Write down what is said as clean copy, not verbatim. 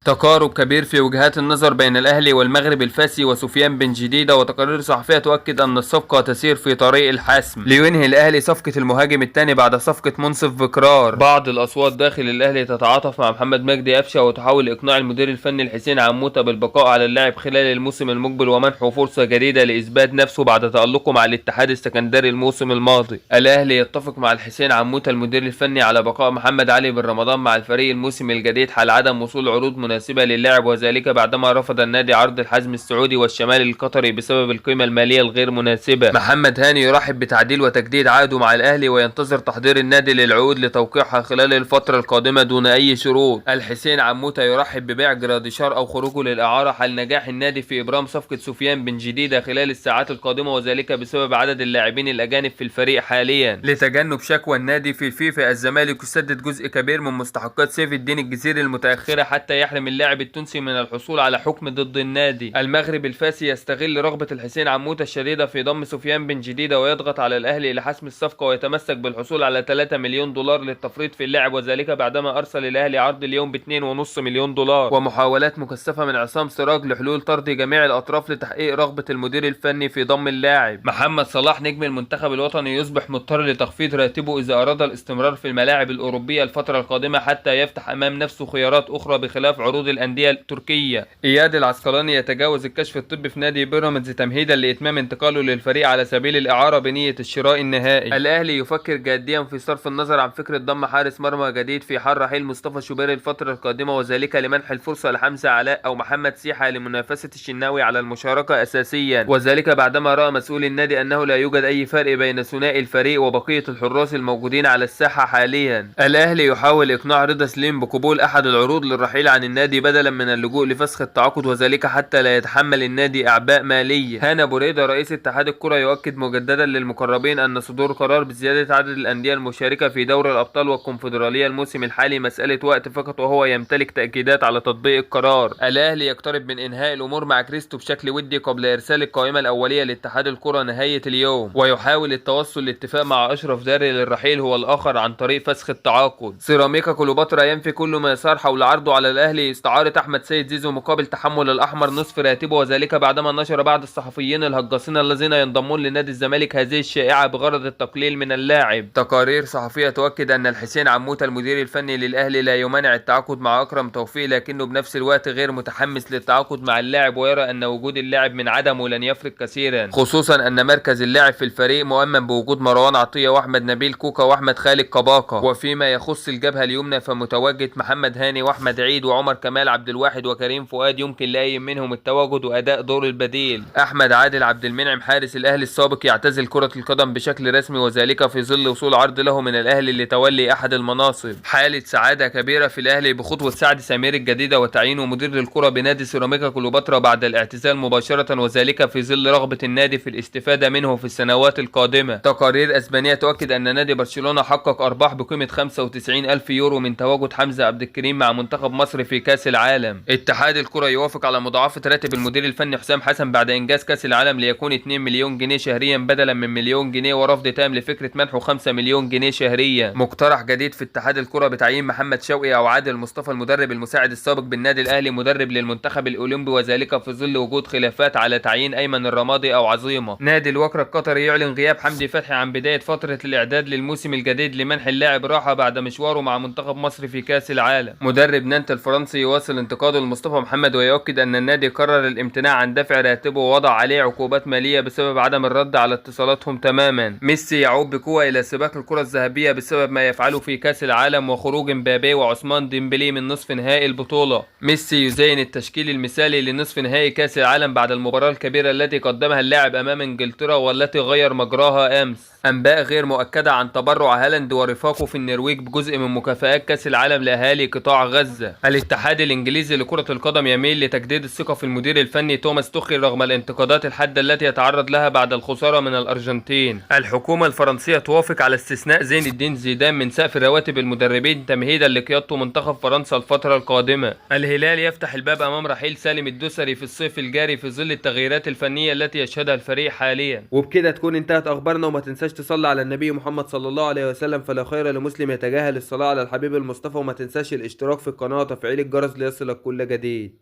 تقارب كبير في وجهات النظر بين الأهلي والمغرب الفاسي وسفيان بن جديدة، وتقارير صحفية تؤكد أن الصفقة تسير في طريق الحسم لينهي الأهلي صفقة المهاجم الثاني بعد صفقة منصف بكرار. بعض الأصوات داخل الأهلي تتعاطف مع محمد مجدي قفشة وتحاول إقناع المدير الفني الحسين عموتة بالبقاء على اللاعب خلال الموسم المقبل ومنحه فرصة جديدة لإثبات نفسه بعد تألقه مع الاتحاد السكندري الموسم الماضي. الأهلي يتفق مع الحسين عموتة المدير الفني على بقاء محمد علي بن رمضان مع الفريق الموسم الجديد حال عدم وصول عروض مناسبة للاعب، وذلك بعدما رفض النادي عرض الحزم السعودي والشمال القطري بسبب القيمة المالية الغير مناسبة. محمد هاني يرحب بتعديل وتجديد عقده مع الأهلي وينتظر تحضير النادي للعقود لتوقيعها خلال الفترة القادمة دون أي شروط. الحسين عموتة يرحب ببيع جراديشار أو خروجه للإعارة حال نجاح النادي في إبرام صفقة سفيان بن جديدة خلال الساعات القادمة، وذلك بسبب عدد اللاعبين الأجانب في الفريق حاليا. لتجنب شكوى النادي في الفيفا، الزمالك يسدد جزء كبير من مستحقات سيف الدين الجزيري المتأخرة حتى يحرم اللاعب التونسي من الحصول على حكم ضد النادي. المغرب الفاسي يستغل رغبة الحسين عموتة الشديدة في ضم سفيان بن جديدة ويضغط على الأهلي لحسم الصفقة ويتمسك بالحصول على 3 مليون دولار للتفريط في اللاعب، وذلك بعدما أرسل الأهلي عرض اليوم ب 2.5 مليون دولار. ومحاولات مكثفة من عصام سراج لحلول طرد جميع الأطراف لتحقيق رغبة المدير الفني في ضم اللاعب. محمد صلاح نجم المنتخب الوطني يصبح مضطر لتخفيض راتبه إذا أراد الاستمرار في الملاعب الأوروبية الفترة القادمة حتى يفتح أمام نفسه خيارات أخرى بخلاف عروض الأندية التركية. إياد العسقلاني يتجاوز الكشف الطبي في نادي بيراميدز تمهيدا لإتمام انتقاله للفريق على سبيل الإعارة بنية الشراء النهائي. الأهلي يفكر جاديا في صرف النظر عن فكرة ضم حارس مرمى جديد في حال رحيل مصطفى شوبير الفترة القادمة، وذلك لمنح الفرصة لحمزة علاء أو محمد سيحة لمنافسة الشناوي على المشاركة أساسيا، وذلك بعدما رأى مسؤول النادي أنه لا يوجد أي فرق بين ثنائي الفريق وبقية الحراس الموجودين على الساحة حاليا. الأهلي يحاول إقناع رضا سليم بقبول أحد العروض للرحيل عن النادي بدلا من اللجوء لفسخ التعاقد، وذلك حتى لا يتحمل النادي أعباء مالية. هانا بوريدة رئيس اتحاد الكرة يؤكد مجددا للمقربين أن صدور قرار بزيادة عدد الأندية المشاركة في دوري الأبطال والكونفدرالية الموسم الحالي مسألة وقت فقط، وهو يمتلك تأكيدات على تطبيق القرار. الأهلي يقترب من إنهاء الأمور مع كريستو بشكل ودي قبل إرسال القائمة الأولية لاتحاد الكرة نهاية اليوم، ويحاول التوصل لاتفاق مع أشرف داري للرحيل هو الآخر عن طريق فسخ التعاقد. سيراميكا كليوباترا ينفي كل ما يثار حول عرضه على الأهلي استعارة أحمد سيد زيزو مقابل تحمل الأحمر نصف راتبه، وذلك بعدما نشر بعض الصحفيين الهجاصين الذين ينضمون لنادي الزمالك هذه الشائعة بغرض التقليل من اللاعب. تقارير صحفية تؤكد أن الحسين عموتة المدير الفني للأهلي لا يمانع التعاقد مع أكرم توفيق، لكنه بنفس الوقت غير متحمس للتعاقد مع اللاعب، ويرى أن وجود اللاعب من عدمه لن يفرق كثيرا، خصوصا أن مركز اللاعب في الفريق مؤمن بوجود مروان عطية وأحمد نبيل كوكا وأحمد خالد كباكا. وفيما يخص الجبهة اليمنى فمتواجد محمد هاني وأحمد عيد وعمر كمال عبد الواحد وكريم فؤاد، يمكن لأي منهم التواجد وأداء دور البديل. أحمد عادل عبد المنعم حارس الأهلي السابق يعتزل كرة القدم بشكل رسمي، وذلك في ظل وصول عرض له من الأهلي لتولي أحد المناصب. حالة سعادة كبيرة في الأهلي بخطوة سعد سمير الجديدة وتعيينه مدير للكرة بنادي سيراميكا كليوباترا بعد الاعتزال مباشرة، وذلك في ظل رغبة النادي في الاستفادة منه في السنوات القادمة. تقارير أسبانية تؤكد أن نادي برشلونة حقق أرباح بقيمة 95 ألف يورو من تواجد حمزة عبد الكريم مع منتخب مصر في كأس العالم. اتحاد الكرة يوافق على مضاعفة راتب المدير الفني حسام حسن بعد إنجاز كأس العالم ليكون 2 مليون جنيه شهريا بدلا من مليون جنيه، ورفض تام لفكرة منحه 5 مليون جنيه شهريا. مقترح جديد في اتحاد الكرة بتعيين محمد شوقي أو عادل مصطفى المدرب المساعد السابق بالنادي الأهلي مدرب للمنتخب الأولمبي، وذلك في ظل وجود خلافات على تعيين أيمن الرمادي أو عظيمة. نادي الوكرة القطري يعلن غياب حمدي فتحي عن بداية فترة الإعداد للموسم الجديد لمنح اللاعب راحة بعد مشواره مع منتخب مصر في كأس العالم. مدرب نانت الفرنسي يواصل انتقاده لمصطفى محمد ويؤكد أن النادي قرر الامتناع عن دفع راتبه ووضع عليه عقوبات مالية بسبب عدم الرد على اتصالاتهم تماما. ميسي يعود بقوة إلى سباق الكرة الذهبية بسبب ما يفعله في كأس العالم وخروج مبابي وعثمان ديمبلي من نصف نهائي البطولة. ميسي يزين التشكيل المثالي لنصف نهائي كأس العالم بعد المباراة الكبيرة التي قدمها اللاعب أمام إنجلترا والتي غير مجراها أمس. أنباء غير مؤكدة عن تبرع هالاند ورفاقه في النرويج بجزء من مكافآت كأس العالم لأهالي قطاع غزة. الاتحاد الإنجليزي لكرة القدم يميل لتجديد الثقة في المدير الفني توماس توخيل رغم الانتقادات الحادة التي يتعرض لها بعد الخسارة من الأرجنتين. الحكومة الفرنسية توافق على استثناء زين الدين زيدان من سقف رواتب المدربين تمهيدا لقيادته منتخب فرنسا الفترة القادمة. الهلال يفتح الباب أمام رحيل سالم الدوسري في الصيف الجاري في ظل التغييرات الفنية التي يشهدها الفريق حاليا. وبكده تكون انتهت اخبارنا، وما تنساش تصلي على النبي محمد صلى الله عليه وسلم، فلا خير لمسلم يتجاهل الصلاة على الحبيب المصطفى. وما تنساش الاشتراك في القناة وتفعيل الجرس الجرس ليصلك كل جديد.